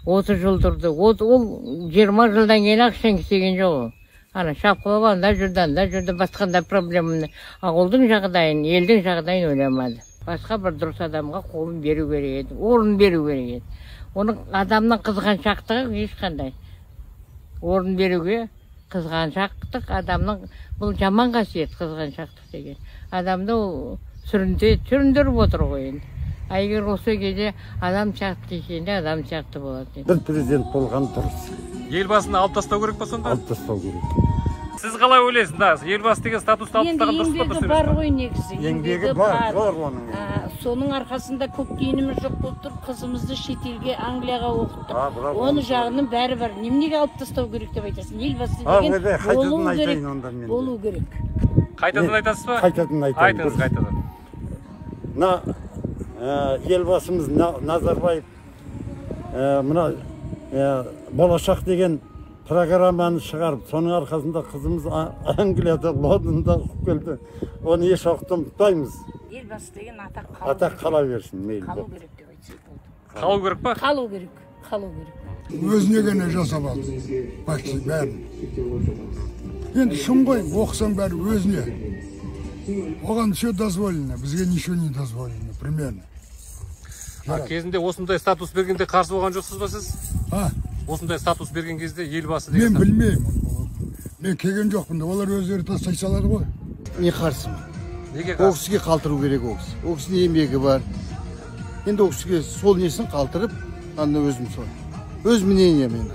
30 жыл тұрды. Ол 20 жылдан кейін ақшаны істеген жоқ ол. Ана шапқылап анда жүрді, анда жүрді, басқа да проблеманы. Ауылдың жағдайын, елдің жағдайын ойламады. Басқа бір дұрыс адамға қолын беру керек еді, орын беру керек еді. Оның адамның қызғаншақтығы ешқандай. Орын беруге қызғаншақтық адамның, бұл жаман қасиет қызғаншақтық деген. Адамды ол сүріндіріп отыр ғой енді. А егер осы кезде адам сияқты кешенде адам сияқты болады. Бір президент болған дұрыс. Елбасын алып тастау керек па сонда? Алып тастау керек. Сіз қалай ойлайсыз? Да, елбасы деген статусты алып тастаған дұрыс па, дұрыс емес Еңбегі бар па? ғой негізі. Еңбегі бар, зор оның. Соның арқасында көк тиынымыз жоқ болып тұр, қызымызды шетелге, Англияға оқыттық. А, браво. Оны жағының бәрі бар. Неменеге алып тастау керек деп айтасың? Елбасы А, деген ойбай, қайтадан болу айтайын керек. онда мен де. Болу керек. Қайтадан айтасыз ба? Қайтадан айтайын. Айтыңыз қайтадан. Мына елбасымыз Назарбаев мына Болашақ деген программаны шығарып, соның арқасында қызымыз Англияда, Лондонда оқып келді. Оны еш уақытта ұмытпаймыз. Елбасы деген атақ қалу Атақ керек. Қала берсін, мейлі. Қалу керек деп айтсақ болды. Қалу керек па? Қалу керек, қалу керек. Өзіне ғана жасап алды почти бәрін. Енді шын ғой, оқысаң, бәрі өзіне, оған все дозволено, бізге ничего не дозволено примерно. А кезінде осындай статус бергенде қарсы болған жоқсыз ба сіз? А? Осындай статус берген кезде, елбасы деген Мен статус. білмеймін оны. Мен келген жоқпын да, олар өздері тастай салады ғой. Мен қарсымын. Неге Ол қарсы? кісіге қалдыру керек. Ол кісі, ол кісінің еңбегі бар. Енді ол кісіге сол несін қалдырып, ана өзім сол өз мнением енді.